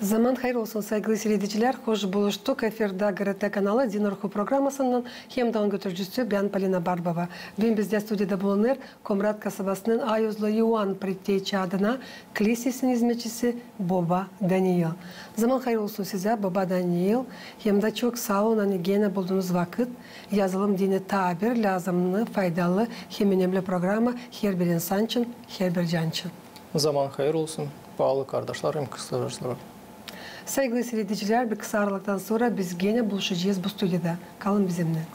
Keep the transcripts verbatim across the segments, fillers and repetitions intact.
Zaman hayır olsun, saygılı siiredicilär. Hoş buluştuk. Efirdä GRT kanalı Din Ruhu programasınnan hem dä onun götürücüsü bän, Polina Barbova. Büün bizdä studiyada bulunêr Komrat kasabasının Ayuzlu İoan predteyçi adına klisesin izmetçisi boba Daniil. Zaman hayır olsun sizä, boba Daniil, hem dä çok saa olun, ani genä buldunuz vakıt. Yazılım deyni taa bir lääzımnı, faydalı hem önemli programa herbir insan için, herbir can için. Zaman hayır olsun, paalı kardaşlar hem kızkardaşlar. Saygılı siiredicilär, bir kısa aralıktan sora biz genä buluşacez bu studiyada. Kalın bizimnän.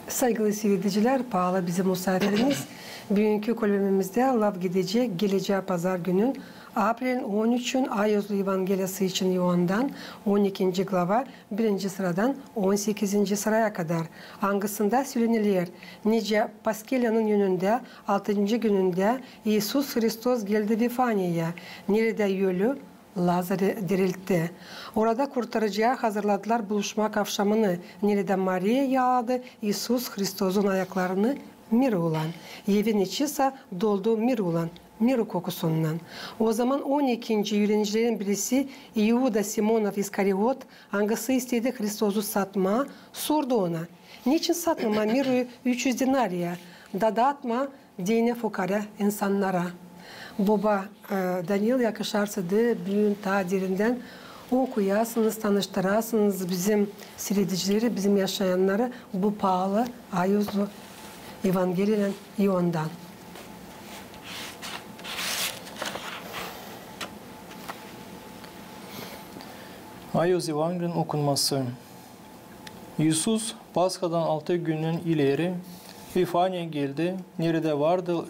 Saygılı siiredicilär, paalı bizim musaafirimiz, büünkü kolbemimizdä laf gidecek gelecää pazar günün, aprelin on üçün, Ayuzlu Evangeliyası için İoandan, on ikinci glava, birinci sıradan on sekizinci sıraya kadar, angısında söleneler, nicä Paskeliyanın önündä, altıncı günündä İisus Hristos geldi Vifaniyaya, neredä ölü Lazarı diriltti. Orada kurtarıcıya hazırladılar buluşmak avşamını, neredä Mariya yaaladı İisus Hristosun ayaklarını mirrulan. Evin içi sa doldu mirrulan, mirru kokusunnan. O zaman on ikinci üürenicilerin birisi, İuda Simonov İskariot, angısı istedi Hristosu satmaa, sordu ona: "Neçin satmamaa mirruyu üç üz dinariya, da daatmaa deyni fukaara insannara?" Boba, e, Daniil, yakışarsa da büün taa derindän okuyasınız, tanıştırasınız bizim siiredicileri, bizim yaşayannarı bu paalı Ayuzlu Evangeliyaylan İoandan. Ayuz Evangelinin okunması. İisus Pashadan altı günün ileri Vifaniyaya geldi, neredä vardı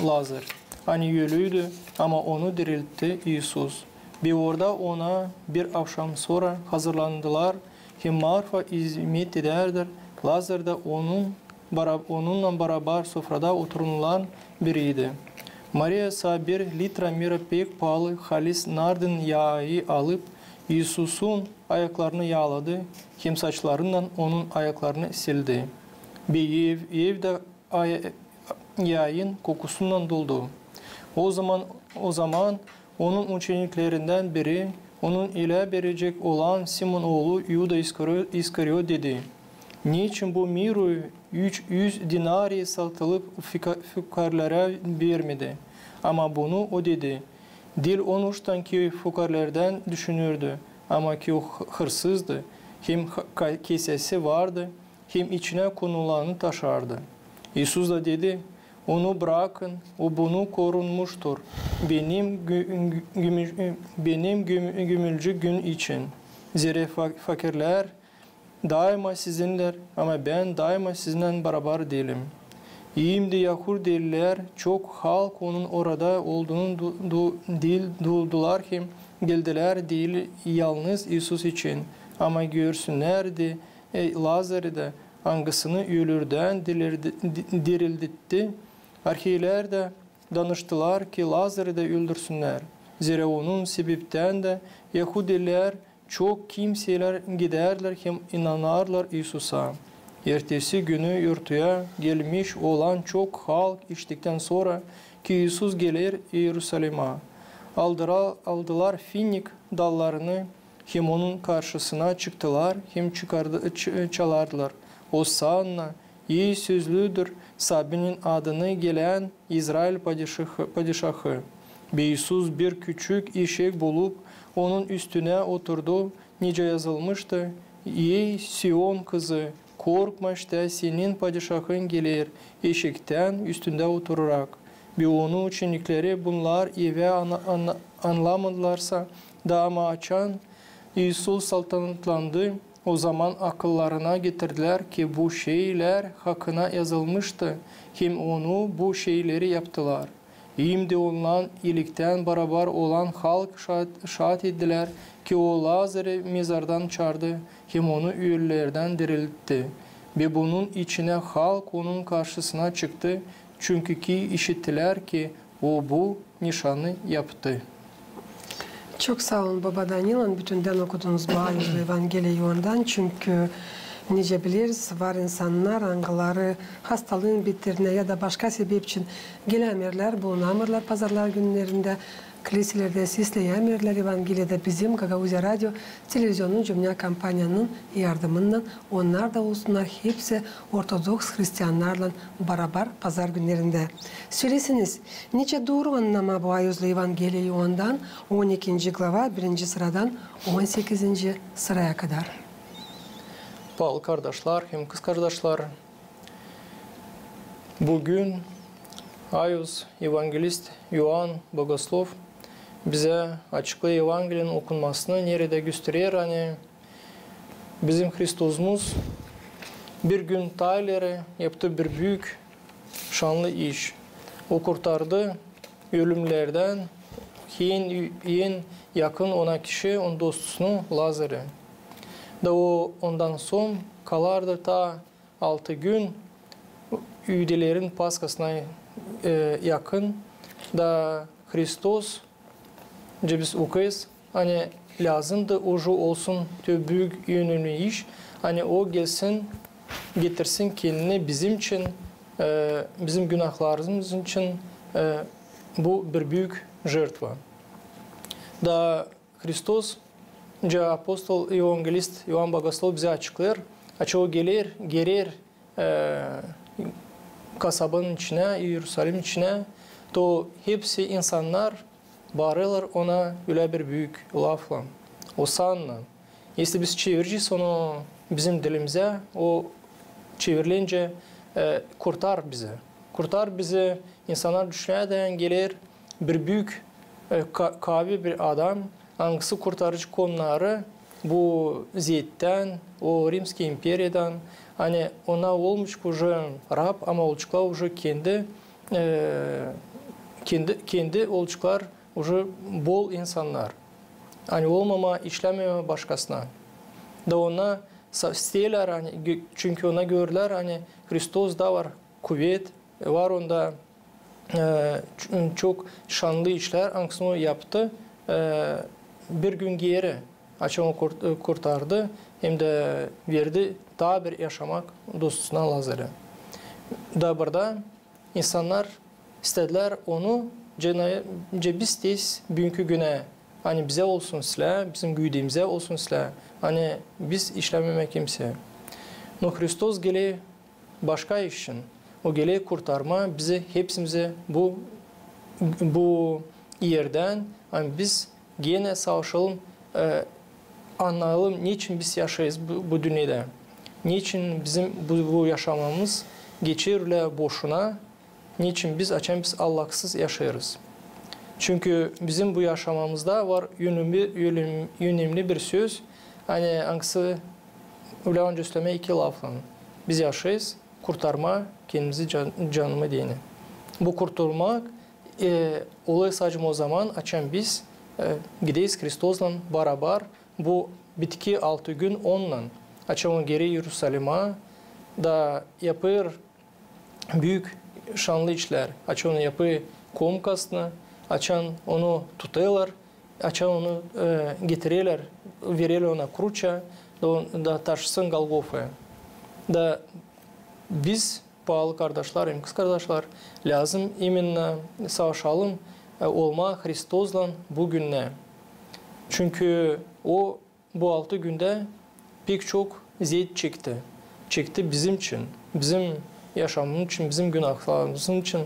Lazar, ani ölüydü, ama onu diriltti İisus. Ve orada ona bir avşam sora hazırlandılar, hem Marfa izmet edärdi, Lazar da onun bara-, onunnan barabar sofrada oturannan biriydi. Mariya sa bir litra mira, pek paalı halis nardın yaayı alıp, İisusun ayaklarını yaaladı, hem saçlarınnan onun ayaklarını sildi. Ve ev, ev dä ay-, yaayın kokusunnan doldu. O zaman, o zaman onun uçeniklerindən biri, onu elä berecek olan Simonun oolu İuda İskariot, İskariot dedi: "Neçin bu mirruyu üç üz dinariya satılıp fuka-, fukaarlara vermedi?" Ama bunu o dedi, diil onuştan, ki fukaarlardan düşünürdü, ama ki o hı-, hırsızdı, hem ha-, ka-, kesesi vardı, hem içinä konulanı taşardı. İisus da dedi: "Onu brakın, o bunu korunmuştur, benim gü-, gü-, gümü-, benim gümü-, gümülcü gün için. Zerä fa-, fakirlär daima sizinnän, ama bän daima sizinnän barabar diilim." İndi Yahudilär çok halk onun orada olduğunu du-, du-, diil duydular hem geldilär diil yalnız İisus için, ama görsünnär dä, e, Lazarı da, angısını ölürdän dirildi-, di-, dirilditti. Arhiilär dä danıştılar, ki Lazarı da öldürsünnär. Zerä onun sebeptän dä Yahudilär çok kimseylär gidärlär hem inanarlar İisusa. Ertesi günü örtüyä gelmiş olan çok halk işittän sora, ki İisus geler İerusalimä, aldıra-, aldılar finik dallarını hem onun karşısına çıktılar hem çıkardı-, ç-, çalardılar: "Osanna! İi sözlüdür Saabinin adını gelän İzrail padişahı, padişahı!" Ve İisus bir küçük eşek bulup, onun üstünä oturdu, nicä yazılmıştı: "Ey Sion kızı, korkma, işte, senin padişahın geler eşektän üstündä oturarak." Ve onu uçenikleri bunnar evä ana-, ana-, annamadılarsa da, ama açan İisus saltanatlandı, o zaman akıllarına getirdilär, ki bu şeylär hakkına yazılmıştı, hem onu bu şeyleri yaptılar. İndi onunnan ilikten barabar olan halk şaat-, şaat ettilär, ki o Lazarı mezardan çaardı hem onu ölülerdän diriltti. Ve bunun içinä halk onun karşısına çıktı, çünkü ki işittilär, ki o bu nişanı yaptı. Çok saa olun, boba Daniil, ani bütündän okudunuz bu Ayuzlu Evangeliya İoandan, çünkü Nicä bileriz, var insannar, angıları hastalıın biterinä ya da başka sebep için gelämeerlär, bulunamêêrlar pazarlar günnerindä, kliselerdä sesleyämeerlär Evangeliyada. Bizim Gagauziya radio televizionun cümnä kompaniyanın yardımınnan onnar da olsunnar hepsi ortodoks hristiannarlan barabar pazar günnerindä. Söleseniz, nicä dooru annamaa bu ayuzlu Evangeliya İoandan, on ikinci glava, birinci sıradan on sekizinci sıraya kadar? Paalı kardaşlar hem kızkardaşlar, büün ayuz evangelist İoan Bogoslov bizä açıklêêr Evangeliyanın okunmasını, neredä gösterer, ani bizim Hristozumuz bir gün taa ileri yaptı bir büük, şanlı iş. O kurtardı ölümnerdän en, en yakın ona kişi, onun dostunu Lazarı. Da o ondan sora kalardı taa altı gün, üüdelerin Paskasına, e, yakın. Da Hristos, nicä biz okuyêrız, ani lääzımdı uje olsun te büük, önemli iş, ani o gelsin, getirsin kendini bizim için, e, bizim günahlarımız için, e, bu bir büük jertva. Da Hristos, nicä apostol, evangelist İoan Bogoslov bizä açıklêêr, açan o geler, girer, e, kasabanın içinä, İerusalim içinä, to hepsi insannar baarêrlar ona ölä bir büük laflan: Osanna! Если biz çevirecez onu bizim dilimizä, o çevrilencä, e, kurtar bizi. Kurtar bizi, insannar düşünädän geler bir büük, e, ka-, kaavi bir adam, angısı kurtaracek onnarı bu zeettän, o rimskiy imperiyadan, ani onnar olmayacek uje rab, ama olaceklar uje kendi, e, kendi, kendi olaceklar uje bol insannar. Ani olmamaa, işlämemää başkasına. Da onnar sa-, isteerlär, ani gö-, çünkü onnar görerlär, ani Hristozda var kuvet, var onda, e, ç-, çok şanlı işlär, angısını o yaptı, e, bir gün geeri, açan o kurt-, e, kurtardı, hem dä verdi taa bir yaşamak dostusuna Lazarı. Da burada insannar istedilär onu, nicä, nicä biz isteeriz büünkü günä, ani bizä olsun islää, bizim güvdemizä olsun islää, ani biz işlämemäk kimseyä. No Hristos geler başka iş için. O geler kurtarmaa bizi, hepsimizi bu, bu erdän, ani biz genä savaşalım, e, annayalım, neçin biz yaşêêrız bu, bu dünnedä. Neçin bizim bu, bu yaşamamız geçer ölä boşuna, neçin biz, açan biz Allahsız yaşêêrız. Çünkü bizim bu yaşamamızda var önemli, önem-, önemli bir söz, ani angısı ölä öncä sölemää iki laflan. Biz yaşêêrız kurtarmaa kendimizi, can-, canımı deyni. Bu kurtarmak, e, olêr sade o zaman, açan biz, e, gideriz Hristozlan barabar bu bitki altı gün onunnan, açan o geler İerusalimä da yapêr büük şanlı işlär, açan onu yapêr komkasını, açan onu tutêrlar, açan onu, e, getirerlär, vererlär ona kruça, da, da taşısın Golgofaya. Da biz, paalı kardaşlar hem kızkardaşlar, lääzım imenna savaşalım, e, olmaa Hristozlan bu günnä. Çünkü o bu altı gündä pek çok eziet çekti. Çekti bizim için, bizim yaşamamız için, bizim günahlarımız için.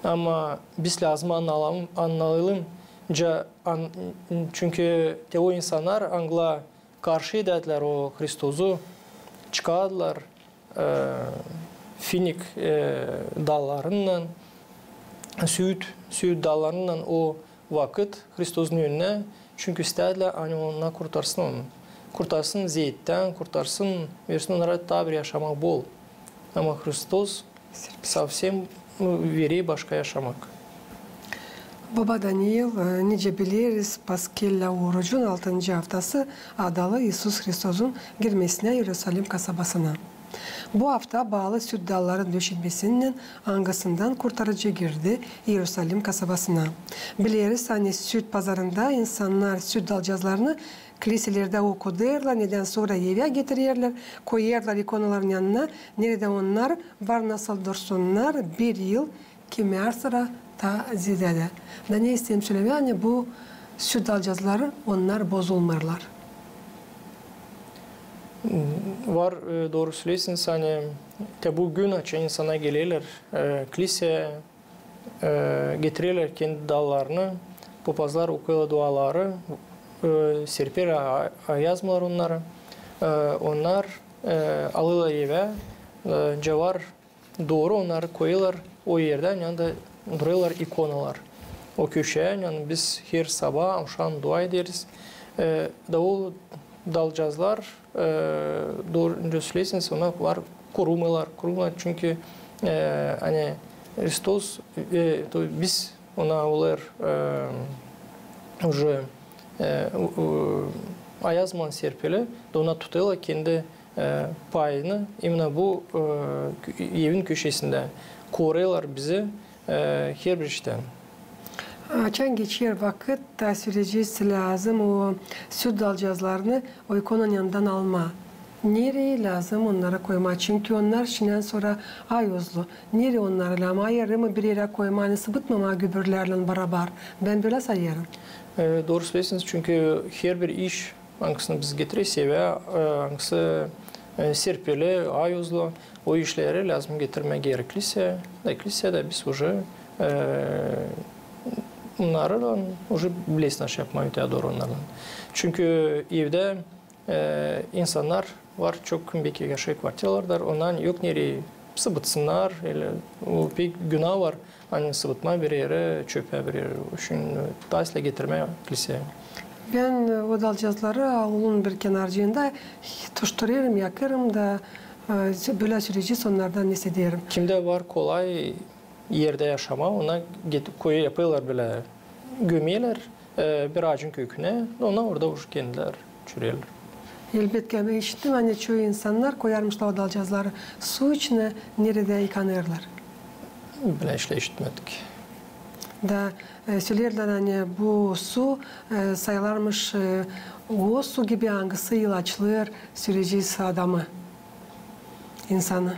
Ama biz lääzım annayalım, annayalım, ca-, an-, çünkü te o insannar, angılar karşı edärdilär o Hristozu, çıkardılar, e, finik, e, dallarınnan, süüt, süüt dallarınnan o vakıt Hristozun önünä, çünkü istärdilär, ani onnar kurtarsın onu. Kurtarsın eziettan, kurtarsın, versin onnara taa bir yaşamak bol. Ama Hristos sovsem, e, verer başka yaşamak. Baba Daniil, e, nicä bileriz, Paskellä orucun altıncı aftası adalı İisus Hristozun girmesinä İerusalim kasabasına. Bu afta baalı süt dalların döşenmesinnän, angısından kurtarıcı girdi İerusalim kasabasına. Bileriz, ani süt pazarında insannar süt dalcazlarını kliselerdä okudêrlar, nedän sora evä getirerlär, koyêrlar ikonaların yanına, neredä onnar var, nasıl dursunnar bir yıl, kimär sıra taa zeedä dä. Da ne isteerim sölemää, ani bu süt dalcazları, onnar bozulmêêrlar. Var, e, dooru söleersiniz, ani te bu gün açan insannar gelerlär, e, kliseya, e, getirerlär kendi dallarını, popazlar okuyêrlar duaları, e, serperlär a-, ayazmalar onnarı, e, onnar, e, alêrlar evä, e, nicä var dooru onnarı koyêrlar o erdä, yanında durêrlar ikonalar. O köşä, ani biz her sabaa, avşam dua ederiz. E, da o dalcazlar, e, dooru söleersiniz, onnar kurumêêrlar, kurumêêrlar, çünkü, e, ani Hristos, e, to biz ona olêr, e, уже, e, u-, u-, ayazmanı serpeli, da ona tutêrlar kendi, e, payını, именно bu, e, kö-, evin köşesindä. Koruyêrlar bizi, e, herbir iştän. Açan geçer vakıt, da söleyecez, lääzım o süt dalcazlarını o ikonanın yanından almaa. Nereyi lääzım onnarı koymaa? Çünkü onnar şindän sora ayozlu. Nereyi onnarı lääzım? Ayırı mı bir erä koymaa, ani sıbıtmamaa gübürlärlän barabar? Bän bölä sayêrım. E, dooru söleersiniz, çünkü herbir iş, angısını biz getireriz evä, e, angısı, e, serpeli, ayozlu, o işleri lääzım getirmää geri kliseya, da kliseya da biz уже, e, onnarı уже bilersiniz, yapmaa öteyä dooru onnardan. Çünkü evdä, e, insannar var, çok beki yaşêêr kvartiralarda, onnar yok nereyi sıbıtsınnar, ili o pek günaa var, ani sıbıtmaa bir erä, çöpä bir erä, şindi taa islää getirmää kliseya. Bän, e, o dalcazları aulun bir kenarcıında tuşturêrım, yakêrım da, e, bölä söleyecez, onnardan ne isteerim. Kimdä var kolay erdä yaşamaa, onnar get-, koyu yapêrlar bölä, gömerlär, e, bir aacın kökünä, onnar orada уже kendilär çürerlär. Elbetki, bän işittim, ani çoyu insannar koyarmışlar o dalcazları su içinä, neredä yıkanêrlar. Bölä işlär işitmedik. Da, e, söleerlär, ani bu su, e, sayılarmış, e, o su gibi, angısı ilaçlêêr, söleyecez, adamı, insanı.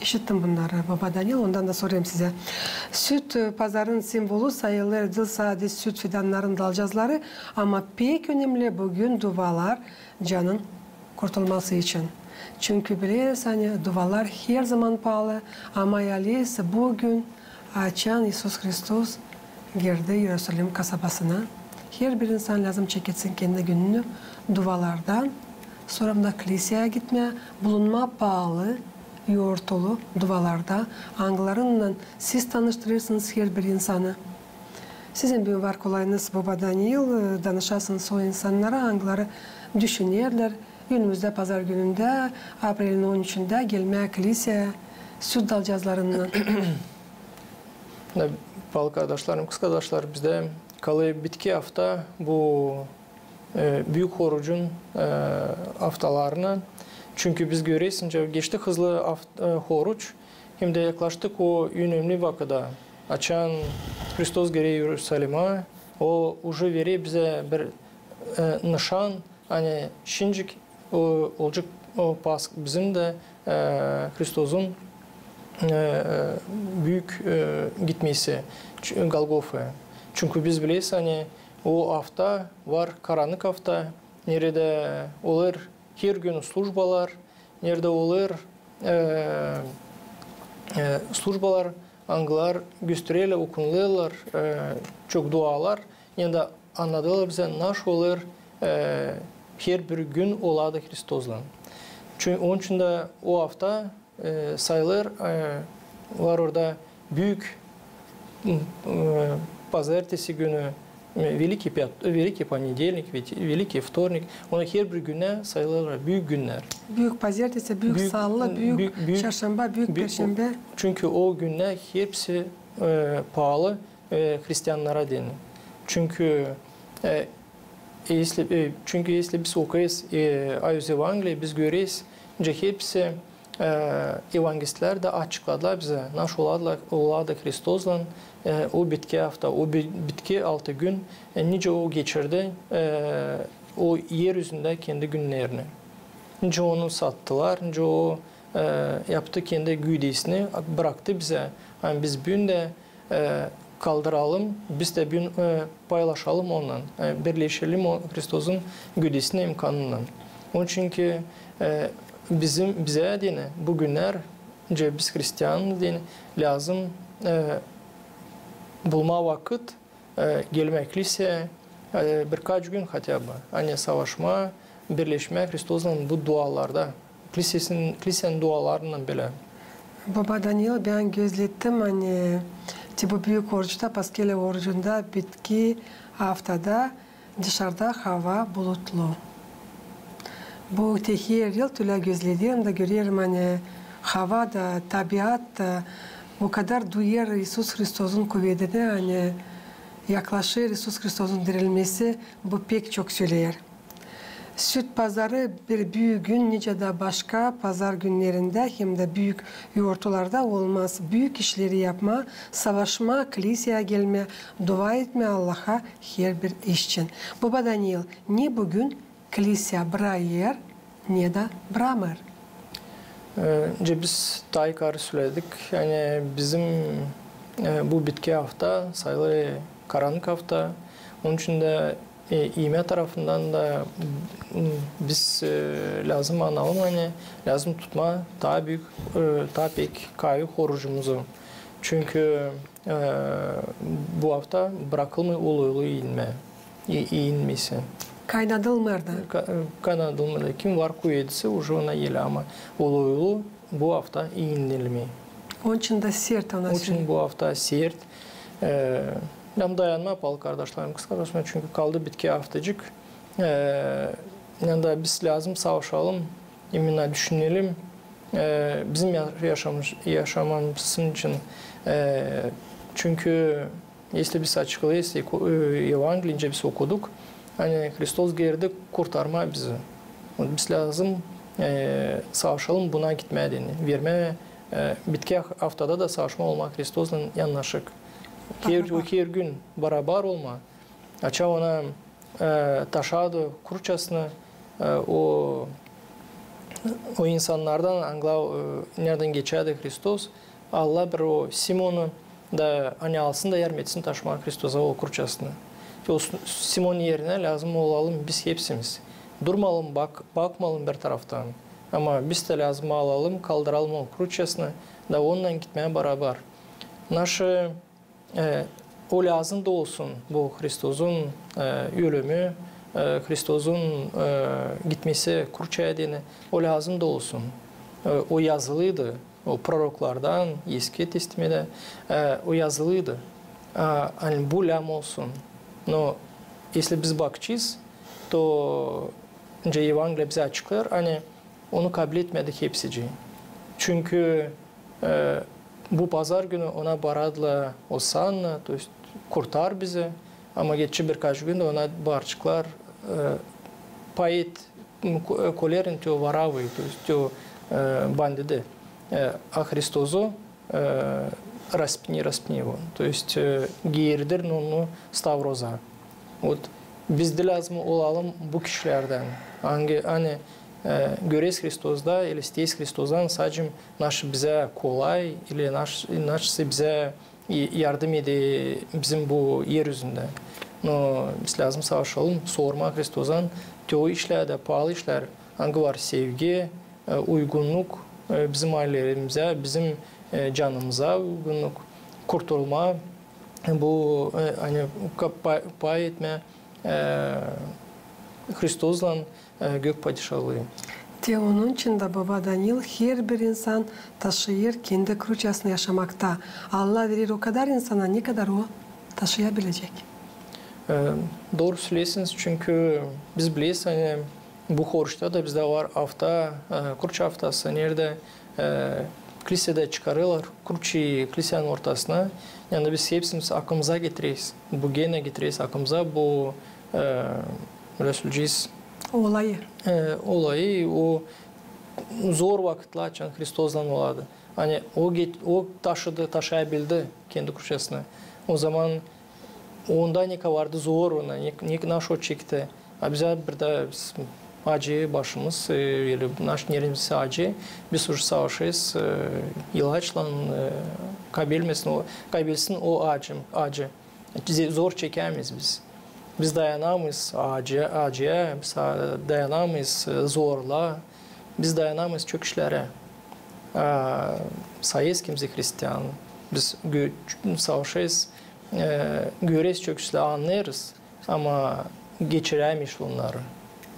İşittim bunnarı, baba Daniil, ondan da sorêrım sizä. Süt, e, pazarın simvolu sayılêr diil sade süt fidannarın dalcazları, ama pek önemli büün dualar canın kurtulması için. Çünkü bileriz, ani dualar herzaman paalı, ama yalnız büün, açan İisus Hristos girdi İerusalim kasabasına, herbir insan lääzım çeketsin kendi gününü dualardan, sora da kliseya gitmää, bulunmaa paalı, yortulu dualarda, angılarınnan siz tanıştırêrsınız herbir insanı. Sizin büün var kolayınız, baba Daniil, e, danışasınız o insannara, angıları düşünerlär önümüzdä pazar günündä, aprelin on üçündä gelmää kliseya süt dalcazlarınnan. Da, paalı kardaşlarım, kız kardaşlar, bizdä kalêr bitki afta bu, e, büük horucun, e, aftalarına. Çünkü biz görersiniz, geçti hızlı aft-, e, horuc, hem dä yaklaştık o önemli vakıda. Açan Hristos geler İerusalimä, o уже verer bizä bir, e, nışan, ani şindicik o, olacek o Pask-, bizim dä, e, Hristosun, e, büük, e, gitmesi ç-, Golgofaya. Çünkü biz bileriz, ani o afta var, karannık afta, neredä olêr her gün službalar, neredä olêr, e, e, službalar, angılar göstererlär, okunêrlar, e, çok dualar, hem dä annadêrlar bizä, naşey olêr, e, herbir gün olaa da Hristoslan. Çün-, onun için dä o afta, e, sayılêr, e, var orada büük, m, e, pazartesi günü, e, Великий пят-, Великий понедельник, ведь Великий вторник, ona herbir günnär sayılêrlar, büük günnär. Büük pazartesi, büük salı, büük çarşamba, büük perşembä. Çünkü o günnär hepsi, e, paalı, e, hristiannara deyni. Çünkü, e, если, e, çünkü если biz okuyêrız, e, Ayuz Evangeliya, biz göreriz, Nicä hepsi, e, evangelistlär dä açıkladılar bizä, naşey olardı, olardı Hristozlan, e, o bitki afta, o bi-, bitki altı gün, e, nicä o geçirdi, e, o er üzündä kendi günnerini. Nicä onu sattılar, nicä o, e, yaptı kendi güüdesini, braktı bizä. Ani biz büün dä e, kaldıralım, biz dä büün, e, paylaşalım onunnan, e, birleşelim o Hristozun güüdesinin imkanınnan. Onun için ki, e, bizim, bizä deyni bu günnär, nicä biz hristianız deyni, lääzım, e, bulmaa vakıt, e, gelmää kliseyä, e, birkaç gün хотя бы, ani savaşmaa, birleşmää Hristozlan bu dualarda. Klisesin, klisenin dualarınnan bölä. Baba Daniil, bän gözlettim, ani te bu büük oruçta, Paskelä orucunda, bitki aftada dışarda hava bulutlu. Bu te her yıl tölä gözlederim da görerim, ani hava da, tabiat da bu kadar duyêr İisus Hristozun kuvedini, ani yaklaşêr İisus Hristozun dirilmesi, bu pek çok söleer. Süt pazarı bir büük gün, nicä dä başka pazar günnerindä hem dä büük yortularda olmaz. Büük işleri yapmaa, savaşmaa, kliseyä gelmää, dua etmää Allaha her bir iş için. Baba Daniil, ne büün kliseyä brayêr, ne dä bramêr? E, nicä biz taa yukarı söledik, ani bizim, e, bu bitki afta, sayılêr karannık afta. Onun için dä, e, iimä tarafından da, m, biz, e, lääzım analım, ani lääzım tutmaa taa büük, e, taa pek kaavi orucumuzu. Çünkü, e, bu afta brakılmêêr uluulu iinmää, i-, iinmesi. Kaynadılmêêr da. Ka-, e, kaynadılmêêr da. Kim var kuvedisi, uje ona elä, ama uluulu bu afta iinilmeer. Onun için dä sert ona. Onun için bu afta sert. E, hem dayanmaa paalı kardaşlarım, kız kardaşlarım, çünkü kaldı bitki aftacık. E, hem dä biz lääzım savaşalım, именно düşünelim, e, bizim ya-, yaşamış-, yaşamamız için. E, çünkü если biz açıklêêrız, e, ku-, e, Evangeliyi nicä biz okuduk, ani Hristos geldi kurtarmaa bizi. Biz lääzım, e, savaşalım buna gitmää deyni. Vermää, e, bitki af-, aftada da savaşmaa, olmaa Hristozlan yanaşık. Her, barabar. Her gün barabar olmaa. Açan ona, e, taşardı kurçasını, e, o, o insannardan, angılar, e, neredän geçärdi Hristos, aldılar bir o Simonu da, ani alsın da yardım etsin taşımaa Hristosa o kurçasını. O S-, Simonun erinä lääzım olalım biz hepsimiz. Durmayalım, bak-, bakmayalım bir taraftan. Ama biz dä lääzım alalım, kaldıralım o kurçasını da onunnan gitmää barabar. Naşı E, o lääzım da olsun, bu Hristozun, e, ölümü, e, Hristozun, e, gitmesi kurçaya deyni, o lääzım da olsun. E, o yazılıydı, o proroklardan, Eski Testamenttä, e, o yazılıydı. A, ani bu lääzım olsun. Но если biz bakacez, то nicä Evangeliya bizä açıklêêr, ani onu kabletmedik hepsicii. Çünkü, e, bu pazar günü ona baardılar: «Osanna», то есть «Kurtar bizi». Ama geçti birkaç gün dä ona baaraceklar, e, «Поет, м, ко-, э, колерине тя воравы», то есть тя, e, bandidi. E, a Hristozu, e, «Распни, распни его», то есть, e, giirdir onu stavroza. Вот, biz dä lääzım olalım bu kişilerdän. Angı, ani, e, göreriz Hristozda, ili isteeriz Hristozdan, sadecä naşı bizä kolay, ili naş-, naşı bizä y-, yardım eder bizim bu er üzündä. Но biz lääzım savaşalım, sormaa Hristozdan te o işlerdä, paalı işlär, angı var sevgi, e, uygunnuk, e, bizim aylelerimizä, bizim, e, canımıza uygunnuk, kurtulmaa, e, bu, e, ani ka-, pa-, pay etmää, e, Hristozlan, e, gök padişahlıı. Te onun için dä, baba Daniil, herbir insan taşıyêr kendi kruçasını yaşamakta. Allah verer o kadar insana, ne kadar o taşıyabilecek. E, dooru söleersiniz, çünkü biz bileriz, ani bu oruçta da bizdä var afta, e, kruça aftası, neredä, e, klisedä çıkarêrlar kruçayı klisenin ortasına. Yani biz hepsimiz aklımıza getireriz, bu genä getireriz aklımıza bu, e, ölä söleyecez. Olayı. E, olayı, o zor vakıtlar açan Hristoslan olardı. Ani o geç-, o taşıdı, taşıyabildi kendi kruçasını. O zaman onda ne kadar vardı zor ona, ne, ne, naşo çekti. A bizä bir dä biz acı başımız, e, eli naş neremiz acı, biz uje savaşêrız, e, ilaçlan, e, kabilmesin o, kabilsin o acı, acı. Ze-, zor çekämeyiz biz. Biz dayanamêêrız acıya, acıya, biz a-, dayanamêêrız, e, zorla. Biz dayanamêêrız çok işlerä. A, sayêrız kimisi hristian. Biz gö-, savaşêrız, e, göreriz çok işleri, annêêrız, ama geçirämeyiz onnarı.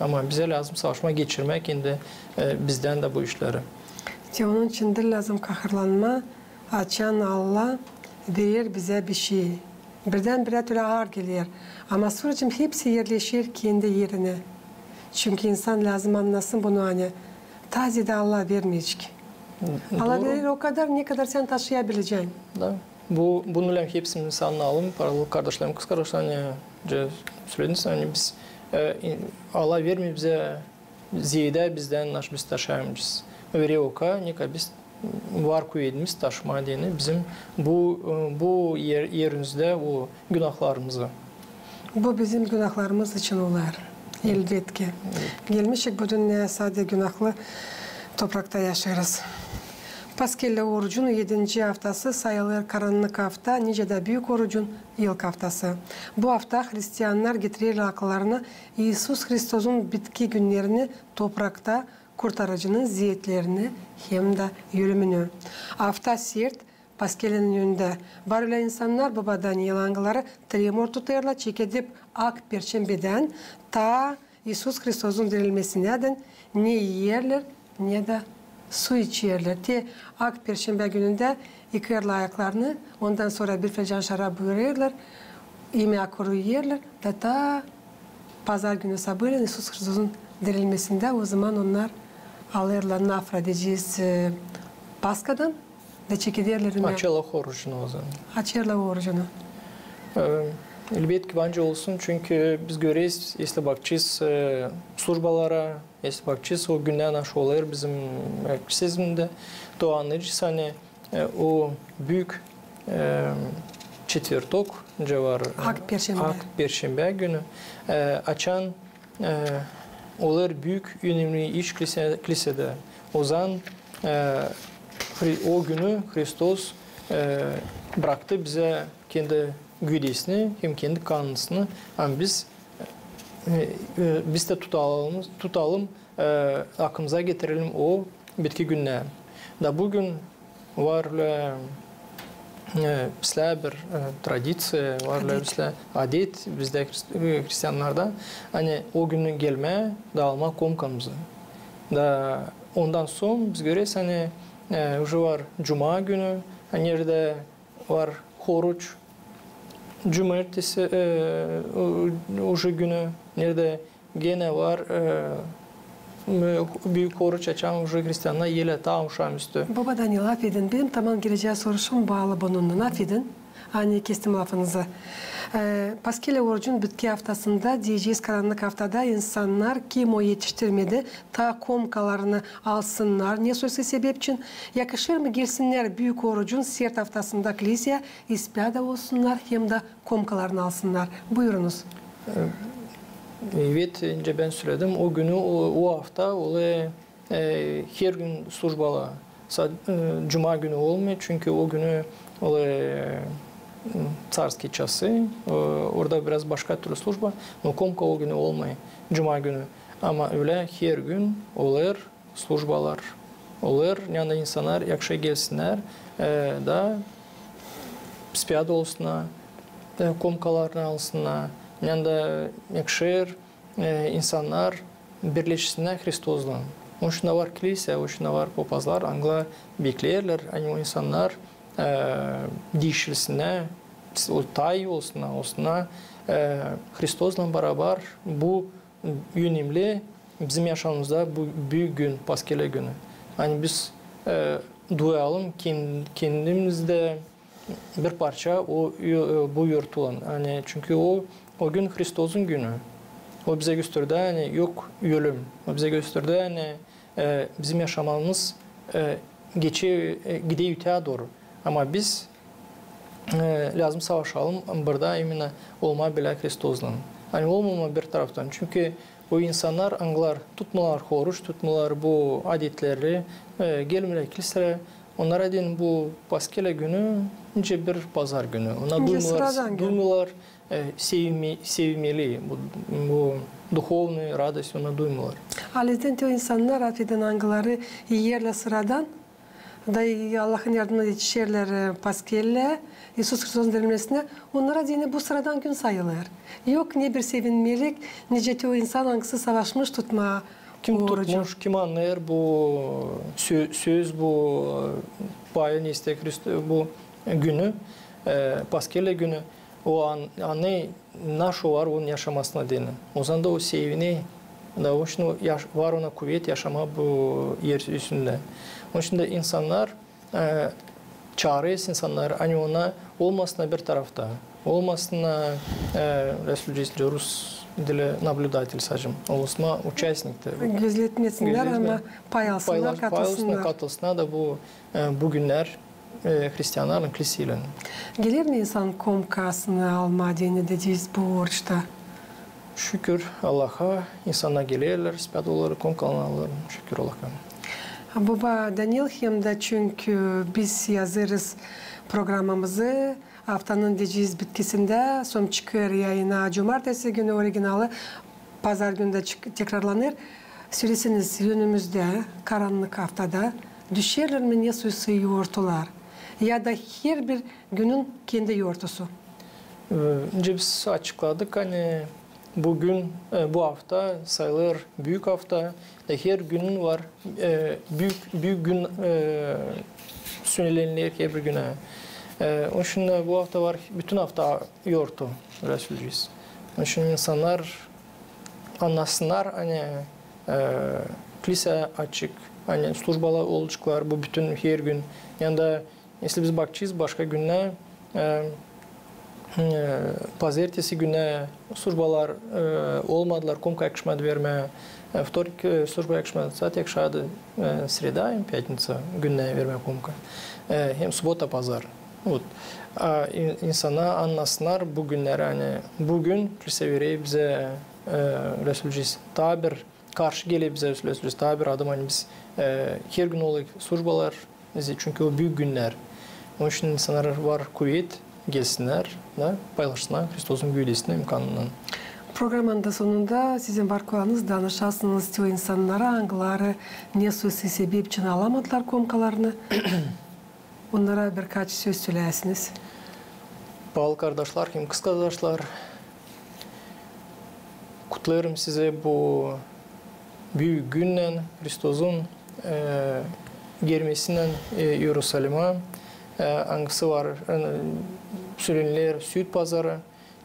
Ama bizä lääzım savaşmaa, geçirmää kendi, e, bizdän dä bu işleri. İştä onun için diil lääzım kahırlanmaa, açan Allah verer bizä bir şey. Birdän-birä ölä aar geler. Ama sora hepsi erleşer kendi erinä. Çünkü insan lääzım annasın bunu, ani taa zeedä Allah vermeyecek. Hı, Allah verer o kadar, ne kadar sän taşıyabileceksin. Da. Bu, bunu lääzım hepsimiz annayalım, paralı kardaşlarım, kızkardaşlarım, ani, e, sölediniz, ani biz, e, in-, Allah vermeer bizä zeedä bizdän, naş biz taşıyamêêrız. Verer o kadar, ne kadar biz var kuvedimiz taşımaa deyni. Bizim bu, e, bu er-, erimizdä o günahlarımızı. Bu bizim günahlarımız için olêr. Elbetki. Gelmişik bu dünneyä sade günahlı toprakta yaşêêrız. Paskellä orucun edinci aftası sayılêr karannık afta, nicä dä büük orucun ilk aftası. Bu afta hristiannar getirerlär akıllarına İisus Hristosun bitki günnerini toprakta, Kurtarıcının zietlerini hem dä ölümünü. Afta sert, Paskelän önündä var ölä insannar, baba Daniil, angıları tremor tutêrlar, çekedip ak perşembedän taa İisus Hristosun dirilmesinädän ne iyerlär, ne dä su içerlär. Te ak perşembä günündä yıkêrlar ayaklarını, ondan sora bir filcan şarap buyurêrlar, imää kuru iyerlär, da taa pazar günü sabaalän İisus Hristosun dirilmesindä, o zaman onnar alêrlar nafra, deyecez, e, Paskadan da çekederlär imää. Açêrlar orucunu o zaman. Açêrlar orucunu. E, elbetki, bence olsun, çünkü biz göreriz, esli bakacez, e, slujbalara, esli bakacez o gündän, naşey olêr bizim, e, klisezmindä, to annayacez, ani, e, o büük, e, çetvertok, nicä var, e, ak perşembä. Ak perşembä günü, e, açan, e, olêr büük, önemli iş klise-, klisedä. Ozan, e, Hri-, o günü Hristos, e, braktı bizä kendi güdesini hem kendi kanısını, ani biz, e, e, biz dä tutalım, tutalım, e, aklımıza getirelim o bitki günneri. Da büün var ölä, e, bizdä bir, e, tradiţiya, var ölä bizdä adet, bizdä hris-, e, hristiannarda, ani o günü gelmää da almaa komkamızı. Da ondan sora biz göreriz, ani, e, uje var cuma günü, ani neredä var oruç, cumartesi, e, u-, uje günü, neredä genä var, e, m-, büük oruç açan uje hristiannar elä taa uşamüstü. Baba Daniil, afedin, benim tamam gelecää soruşum baalı bununnan, afedin, ani kestim lafınızı. E, Paskellä orucun bitki aftasında, deyecez, karannık aftada insannar, kim o etiştirmedi, taa komkalarını alsınnar, ne soysa sebep için, yakışır mı gelsinnär büük orucun sert aftasında kliseyä, ispiyada olsunnar hem dä komkalarını alsınnar? Buyurunuz. E, evet, nicä bän söledim, o günü, o, o afta olêr, e, her gün slujbalar. Sa-, e, cuma günü olmêêr, çünkü o günü olêr, e, царские часы, e, orada biraz başka türlü slujba, no komka o günü olmêêr, cuma günü. Ama ölä her gün olêr slujbalar. Olêr, neredä insannar yakışêr gelsinnär, e, da ispiyada olsunnar, e, komkalarını alsınnar, neredä yakışêr, e, insannar birleşsinnär Hristoslan. Onun için dä var kliseyä, onun için dä var popazlar, angılar bekleerlär, ani o insannar, e, diişilsinnär, o taa olsunnar, olsunnar, e, Hristoslan barabar bu önemli bizim yaşamamızda bu büük gün, Paskellä günü. Ani biz, e, duyalım ken-, kendimizdä bir parça o, e, bu yortulan. Ani çünkü o, o gün Hristosun günü. O bizä gösterdi, ani yok ölüm. O bizä gösterdi, ani, e, bizim yaşamamız, e, geçer, e, gider öteyä dooru. Ama biz, e, lääzım savaşalım burada imenä olmaa bilä Hristozlan. Ani olmamaa bir taraftan. Çünkü o insannar, angılar tutmêêrlar oruç, tutmêêrlar bu adetleri, e, gelmeerlär kilserä, onnara deyni bu Paskelä günü nicä bir pazar günü. Ona duymêêrlar, sıradan gün. Duymêêrlar, e, sevinme-, sevinmeli, bu, bu duhovnıy radost ona duymêêrlar. Halizdän te o insannar, afedin, angıları iyerlär sıradan, da Allahın yardımına etişerlär, e, Paskelä, İisus Hristozun dirilmesinä, onnara deyni bu sıradan gün sayılêr. Yok ne bir sevinmelik, nicä te o insan, angısı savaşmış tutmaa orucu. Kim tutmuş, kim annêêr bu sö-, söz, bu, e, payı nesä Hrist-, bu günü, e, Paskelä günü, o an-, annêêr, naşo var onun yaşamasına deyni. O zaman da o sevinêr, da o için o yaş-, var ona kuvet yaşamaa bu er üstündä. Onun için dä insannar, e, çaarêr insannarı, ani ona olmasınnar bir tarafta, olmasınnar, e, nasıl deyni rus dili, наблюдатель, sacım, olsunnar участник dä. Gözletmesinnär, ama pay alsınnar, katılsınnar. Pay alsınnar, katılsınnar da bu, e, bu günnär, e, hristiannarlan, kiliseylän. Geler mi insan komkasını almaa deyni, deyecez, bu oruçta? Şükür Allaha, insannar gelerlär, spät olêrlar, komkalarını alêrlar, şükür Allaha. Baba Daniil, hem dä çünkü biz yazêrız programamızı aftanın, deyecez, bitkisindä, sora çıkêr yayına cumartesi günü originalı, pazar günü dä çık-, tekrarlanêr. Söleseniz, önümüzdä karannık aftada düşerlär mi nesoysa yortular? Ya da herbir günün kendi yortusu? E, nicä biz açıkladık, ani bu gün, e, bu afta sayılêr büük afta, da her günün var, e, büük, büük gün, e, söleniler herbir günä. E, onun için dä bu afta var, bütün afta yortu, ölä söleyecez. Onun için insannar annasınnar, ani, e, kilsä açık, ani službalar olaceklar bu bütün her gün. Ya da если biz bakacez başka günnä, e, e, pazertesi günü službalar, e, olmadılar, komka yakışmadı vermää. E, vtornik, e, služba yakışmadı, saat yakışadı, e, sreda hem pятница günnä vermää komka. E, hem subota, pazar. Вот. A, in-, insannar annasınnar bu günneri, ani bu gün kilsä verer bizä, e, ölä söleyecez, taa bir karşı geler bizä, ölä söleyecez, taa bir adım, ani biz, e, her gün olayık službalar, çünkü o büük günnär. Onun için insannar var kuvet, gelsinnär da paylaşsınnar Hristozun güüdesini hem kanından. Programanın da sonunda sizin var kulannız danışasınız o insannara, angıları nesoysa sebep için alamadılar komkalarını. Onnara birkaç söz söleyäsiniz. Paalı kardaşlar hem kızkardaşlar, kutlêêrım sizi bu büük günnän, Hristozun, e, gelmesinnän, e, İerusalimä, e, angısı var, e, söleniler Süt pazarı.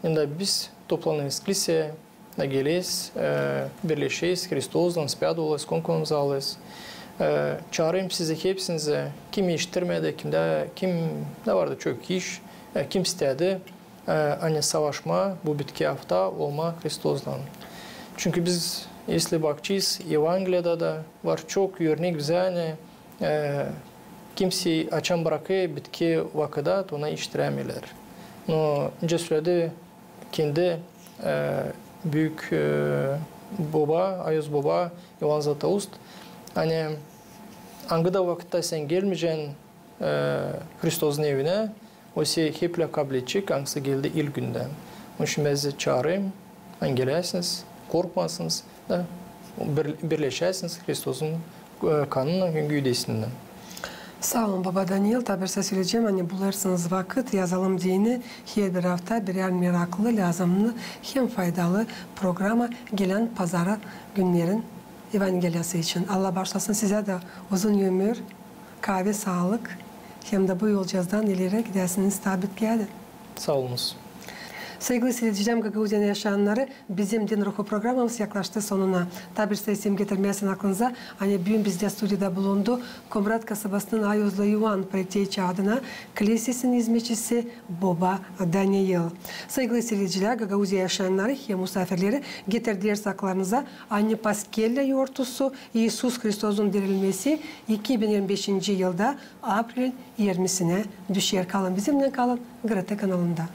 Hem dä biz toplanêrız kilseyä, da geleriz, e, birleşeriz Hristozlan, spät olêrız, komkalarımızı alêrız. E, çaarêrım sizi hepsinizi, kim işitmedi, kimdä, kimdä vardı çok iş, e, kim istädi, e, ani savaşmaa bu bitki afta olmaa Hristozlan. Çünkü biz, если bakacez, Evangeliyada da var çok örnek bizä, ani, e, kimsey açan brakêr bitki vakıda, to ona iştirämeerlär. No, nicä söledi kendi, e, büük, e, boba, Ayuz boba İvan Zlatoust, ani angıda vakıtta sän gelmeyecän, e, Hristozun evinä, o seni hep lääkabledecek, angısı geldi ilk gündä. Onun için bän sizi çaarêrım, ani geläsiniz, korkmasınız da bir-, birleşäsiniz Hristozun, e, kanınnan hem güüdesinnän. Saa olun, boba Daniil. Taa bir söleyecäm, ani bulêrsınız vakıt, yazalım deyni, herbir afta birär meraklı, lääzımnı hem faydalı programa gelän pazarı günnerin Evangeliyası için. Allah baaşlasın sizä dä uzun ömür, kaavi saalık, hem dä bu yolcazdan ileri gidäsiniz taa bitkiyädä. Saa olunuz. Saygılı siiredicilär, Gagauziyanın yaşayannarı, bizim Din ruhu programamız yaklaştı sonuna. Taa bir sayısını getirmeyäsin aklınıza, ani büün bizdä studiyada bulundu Komrat kasabasının Ayuzlu İvan, Preoţeyiçi adına Klesiasının izmetçisi boba Daniil. Saygılı siiredicilär, Gagauziya yaşayannarı hem musaafirleri getirdilär akıllarınıza, ani Paskellä yortusu, İisus Hristosun dirilmesi iki bin irmi beşinci yılda aprelin irmisinä düşer. Kalın bizimnän, kalın GRT kanalında.